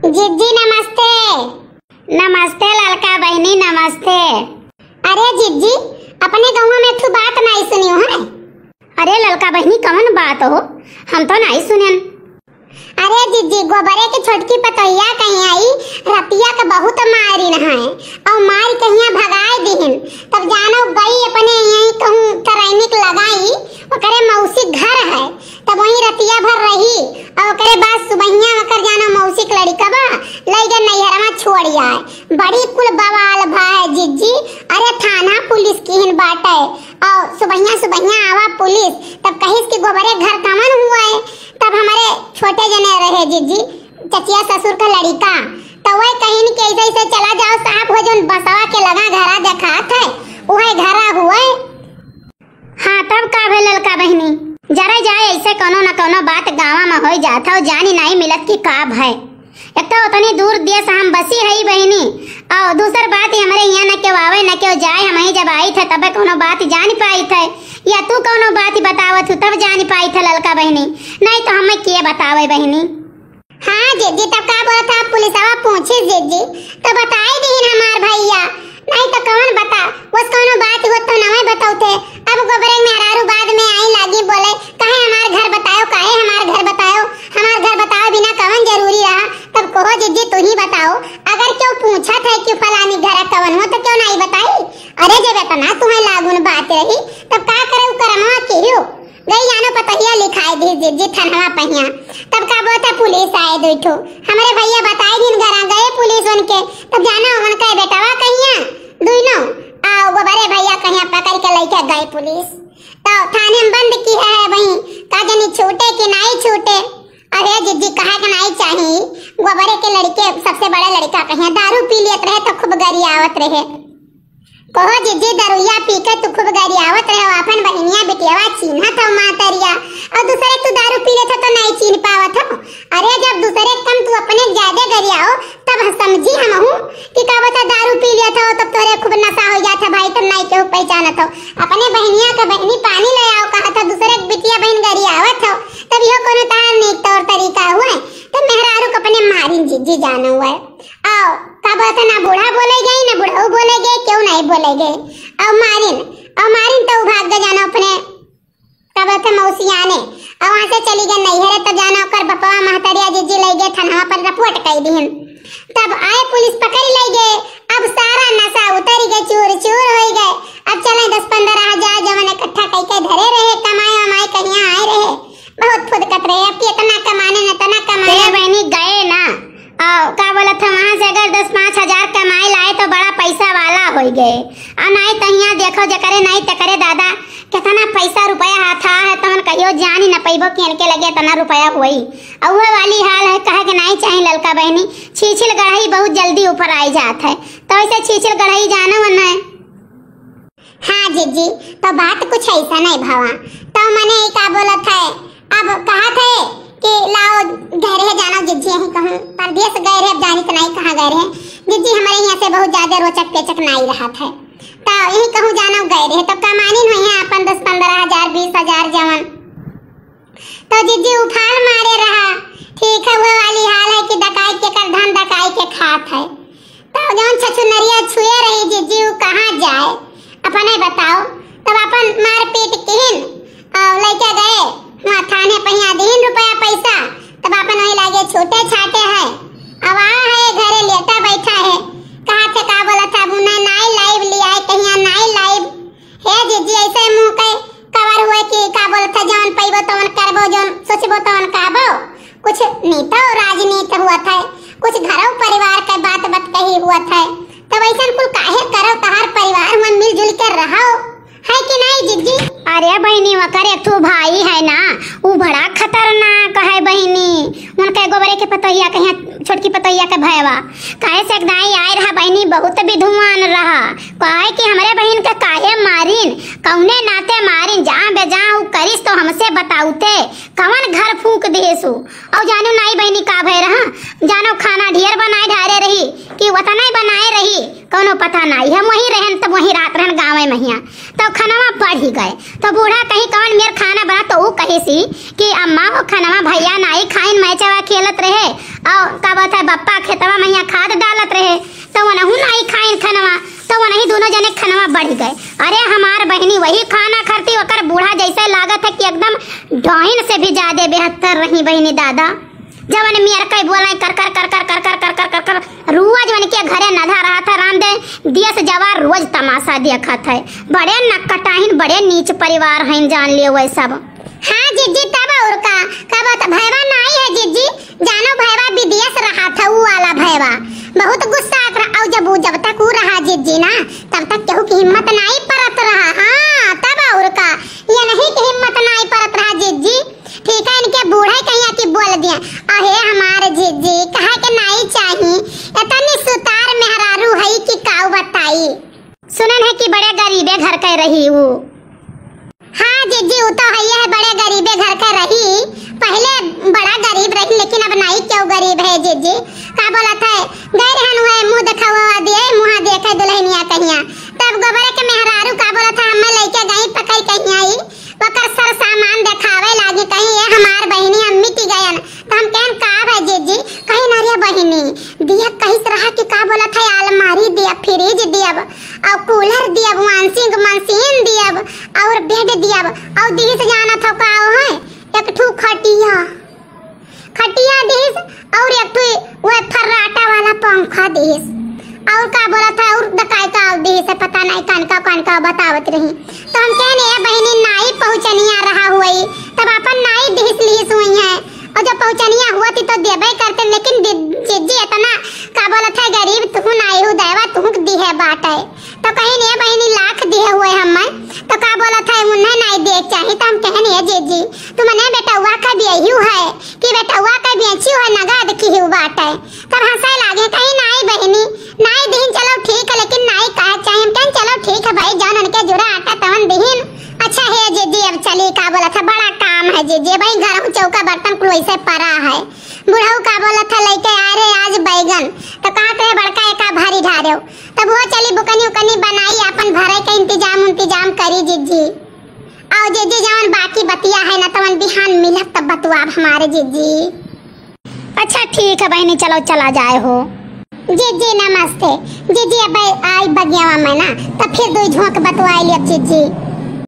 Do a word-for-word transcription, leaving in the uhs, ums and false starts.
जिज्जी नमस्ते। नमस्ते ललका बहिनी, नमस्ते। अरे जिज्जी, अपने गउँवा में एक ठो बात नाई सुनियो है? अरे ललका बहिनी, कवन बात हो? हम तो नाई सुनेन। अरे जिज्जी, गोबरे के छोटकी पतोहिया कहिया आई, रतिया के बहुत मारिन है, अउ मार कहिया भगाए दिहिन। तब जानो गई अपने यहीं कहूँ training लगाई, ओकरे मौसी घर है, तब वहीं रतिया भर रही, अउ ओकरे बाद सुबहिया ओकर जानो मौसी के लड़िकवा लइ गए नैहरवा छोड़ आए। बड़ी कुल बवाल भा है जिज्जी। अरे थाना पुलिस किहिन बाटे, अउ सुबहिया सुबहिया आवा पुलिस, तब कहिस कि गोबरे घर कवन हुआ है। तब हमरे छोटे जने रहे जिज्जी, चचिया ससुर का लड़िका, तो वही कहिन कि ऐसे ऐसे चला जाओ साहब, हो जौन बसवा के लगा घरा देखात है, उहे घरा हुए। हाँ, तब का भे ललका बहिनी, जरा जाए ऐसे कौनो न कौनो बात गाँवा में होइ जात है, जानी नाई मिलत कि का भय। एक तो उतनी दूर देश हम बसी हई बहिनी, अउ दूसर बात ही हमरे हियाँ न केहू आवे न केहू जाए, हमहीं जब आइत है तबे कौनो बात जान पाइत है, या तू कौनो बात बतावत हू तब जान पाइत है ललका बहिनी, नाई तो हमें के बतावे बहिनी। हाँ जिज्जी, तब का बोलत है पुलिसवा पूछिस जिज्जी, तो बताई दिहिन हमार भैया, नाई तो कौन बता, बस कौनो बात होत तो नवे बतौते। अब गोबरे मेहरारू बाद में आई लागी बोले, काहे हमार घर बतायो, काहे हमार घर बतायो, हमार घर बतावे बिना कवन जरूरी रहा। तब कहो जिज्जी, तू ही बताओ, अगर केहू पूछत है कि फलानी घर कवन हो तो केहू नाई बताई? अरे जब इतना तुम्हें लागुन बात रही तब का करे उ करमवा केहू? गई जानो पतोहिया लिखाए दी जिज्जी थनवा पहिया। तब का बोलत है पुलिस आए दुई ठो, हमरे भैया बताए दिन घरा गए पुलिस उनके, तब जानो उनका बेटवा कहिया दुइनो, आ गोबरे भैया कहिया पकड़ के लइके गए पुलिस। तो थाने में बंद किहे है वहीं, का जानी छूटे कि नाई छूटे। अरे जिज्जी, कहा के नाई चाही, गोबरे के लड़के सबसे बड़ा लड़का कहिया दारू पी लेत रहे तो खूब गरियावत रहे। कहो जिज्जी, दरुइया पी के तू खूब गरियावत रहे, अपन बहिनिया बिटियावा चीन्हत हो मातरिया, अउ दूसरे तू दारू पी लेत हो तो नाई चीन्ह पावत हो। अरे जब दूसरे कम तू अपने ज्यादा गरियाओ, तब हम समझी हमहू कि का बता दारू पी लेत हो तब तोरे खूब नशा हो जात है भाई, तब नाई केहू पहचानत हो। अपने बहिनिया के बहिनी पानी ले आओ कहत हो, दूसरे के बिटिया बहिन गरियावत हो, तब इहो कोनो तार नीक तौर तरीका हुए? तब मेहरारू के अपने मारिन जिज्जी जानो हुए। आओ, का बोलत है, ना बूढ़ा बोले गए, ना बुढ़ऊ बोले गए, केहू नाई बोले गए। अउ मारिन, अउ मारिन तो भाग गए जानो अपने, का बोलत है, मौसियाने। अउ वहाँ से चली गए नैहरे, तब जानो ओकर बपवा महतरिया जिज्जी लइ गए थनवा पर रिपोर्ट कइ दिहिन। तब आए पुलिस पकड़ लइ गए। अब सारा नशा उतर गए, चूर चूर होइ गए। अब चले दस पन्द्रह हजार जवन इकट्ठा कइ के धरे रहे, कमाए वमाए कहिया आए रहे, बहुत फुदकत रहे। अब कि इतना कमाने न इतना कमाने। ए बहिनी गए ना, अउ का बोलत है, वहाँ से अगर दस पाँच हजार कमाए लाए तो बड़ा पैसा वाला होइ गए। अउ नाई तहिया देखो जकरे नाई तकरे दादा, कितना पैसा रुपया हाथा है, तवन कहियो जान ही न पैबो कि इनके लगे इतना रुपया होई। अउ वह वाली हाल है, कहे के नाई चाही ललका बहिनी, छीछिल गढ़ई बहुत जल्दी ऊपर आई जात है, तो ऐसे छीछिल गढ़ई जानो न है। हाँ जिज्जी, तो बात कुछ ऐसा नहीं भवा। तो मने ई का बोलत है, अब कहत है कि लाओ घरे जानो जिज्जी, यहीं कहूँ परदेस गए रहे, अब जानित नहीं कहाँ गए रहे। जिज्जी हमरे यहाँ से बहुत ज्यादा रोचक पेचक नाई रहत है, तो यहीं कहूँ जानो गए रहे, तो कमानी नहीं है अपन दस पन्द्रह हजार, बीस हजार जवन। तो जिज्जी उफान मारे रहा, ठीक है, वह वाली हाल है कि डकाई के कर धन डकाई के खात है। तो जौन छछुनरिया छुए रही जिज्जी, उ कहाँ जाए? अपने बताओ। तब अपन मारपीट किहिन अउ लइके गए, वहाँ थाने पहिया दिहिन रुपया पैसा, तब अपन वही लागे छूटे छाटे है। अब आ है घरे लेटा बैठा है, कहा थे का बोला था, अब उन्हें नाई लाइव लिया है, कहिया नाई लाइव। हे जिज्जी, ऐसे मुँह के कवर हुए कि का बोलत है, जौन पइबो तौन करबो, जौन सोचबो तौन कहबो। कुछ नीतो राजनीत हुआ था, कुछ घरो परिवार के बात बतकही हुआ था। तब ऐसन कुल काहे करो, तहार परिवार में मिलजुल के रहो, है कि नहीं जिज्जी? अरे बहिनी, ओकर एक ठो भाई है ना, उ बड़ा खतरनाक है बहिनी। उनके गोबरे के पतोहिया कहिया, छोटकी पतोहिया के भयवा, काहे से एक दाई आए रहा बहिनी, बहुत विद्वान रहा। कहे कि हमरे बहिन के काहे मारिन, कौने नाते मारिन, जहाँ बेजहाँ उ करिस तो हमसे बताउते, कवन घर फूंक देसु। अउ जानो नाई बहिनी का भय रहा, जानो खाना ढेर बनाए ढारे रही कि उतना ही बनाए रही, कौनो पता नाई। हम वहीं रहन तब वहीं रात रहन गाँवे महिया, तो खनवा बढ़ी गए। तो बूढ़ा कहीं कवन मेर खाना बना तो उ कहिसी कि अम्मा हो खनवा भैया नाई खाइन, मैचवा खेलत रहे, और का बात है, बप्पा खेतवा में यहाँ खाद डालत रहे, तो वनहू नाई खाइन खनवा, तो वनही दोनों जने खनवा बढ़ गए। अरे हमार बहिनी वही खाना खरती, ओकर बूढ़ा जैसे लागत है कि एकदम डाइन से भी ज्यादा बेहतर रही बहिनी दादा। जवन मियर कई बोले कर कर कर कर कर कर कर कर कर कर, रोज उनके घरे नधा रहा था राम दे, दियस जवार रोज तमाशा देखत है। बड़े नकटाहिन, बड़े नीच परिवार हैं, जान लियो वै सब। हाँ जिज्जी, तब और का, का बात, भैवा नाई है जिज्जी, जानो भैवा विदेश रहा था, ऊ वाला भैवा बहुत गुस्सा आत रहा, और जब ऊ, जब तक ऊ रहा जिज्जी ना, तब तक केहू की हिम्मत नाई परत रहा। हाँ, तब और का, ये नहीं कि हिम्मत नाई परत रहा जिज्जी। ठीक है, इनके बूढ़े कहिया कि बोल दिया, अहे हमार जिज्जी, कहे के नाई चाही, इतनी सुतार मेहरारू है कि काऊ बताई। सुनन है कि बड़े गरीबे घर के रही ऊ। हाँ जिज्जी, ऊ तो है, है बड़े गरीबे घर के रही। पहले बड़ा गरीब रही, लेकिन अब नाई क्यों गरीब है जिज्जी। का बोलत है, गए रहन हुए मुँह देखावा दिए, मुँहा देखे दुल्हनिया कहिया। तब गोबरे के मेहरारू का बोलत है, हमें लइके गई पकड़ कहिया आई, ओकर सर सामान देखावे लागी, कहीं ये हमार बहिनी अम्मी की गयन। तो हम कहन का भाई जिज्जी, कहीं ना रे बहिनी, दिया कहिस रहा कि का बोलत है, अलमारी दिया, फ्रिज दियब, और कूलर दियब, वॉशिंग मशीन दियब, और बेड दियब, और दिहिस जानत हो का है, एक ठू खटिया, खटिया दिहिस, और एक ठू वह फर्राटा वाला पंखा दिहिस, और का बोलत है, और दकाई का दिहिस, पता नहीं कनका कनका बतावत रही। तो हम कहने, "ए बहिनी, नाई पहुँचनिया रहा हुई, तब अपन नाई दिहिस लिहिस हुई है।" और जब पहुँचनिया हुआ थी तो देबे करते, लेकिन दि-, जिज्जी इतना का बोलत है, गरीब तू नाई हूँ, दैवा तू दिहे बाटे। तो कहीं ने बहिनी लाख दिहे हुए हमें, तो का बोलत है, उन्हें नाई दे चाही। तो हम कहने, "ए जिज्जी, तू मने बेटौआ का बेहियो है कि बेटौआ का बेचियो है, नगद की ही बाटे?" तब हंसे लागे, कहीं, "नाई बहिनी, नाई दीन, चलो ठीक है, लेकिन नाई कहे चाहे।" हम कहें, "चलो ठीक है भाई, जौन उनके जुरा आटा तवन दीन।" अच्छा हे जिज्जी, अब चली, का बोलत है, बड़ा काम है जिज्जी, भाई घर में चौका बर्तन कुल वैसे परा है। बुढ़ऊ का बोलत है, "लइके आ रे आज बैगन," तो कहत रहे, "बड़का एका भारी ढारेव।" तब वो चली बुकनी उकनी बनाई, अपन भरे के इंतजाम उंतजाम करी जिज्जी। और जिज्जी जवन बाकी बतिया है ना, तवन बिहान मिलत तब बतुआब हमारे जिज्जी। अच्छा ठीक है बहिनी, चलो चला जाए हो। जिज्जी नमस्ते। जिज्जी अब आई बगियावा में ना, तब फिर दुई झोंक बतवाई लियब जिज्जी।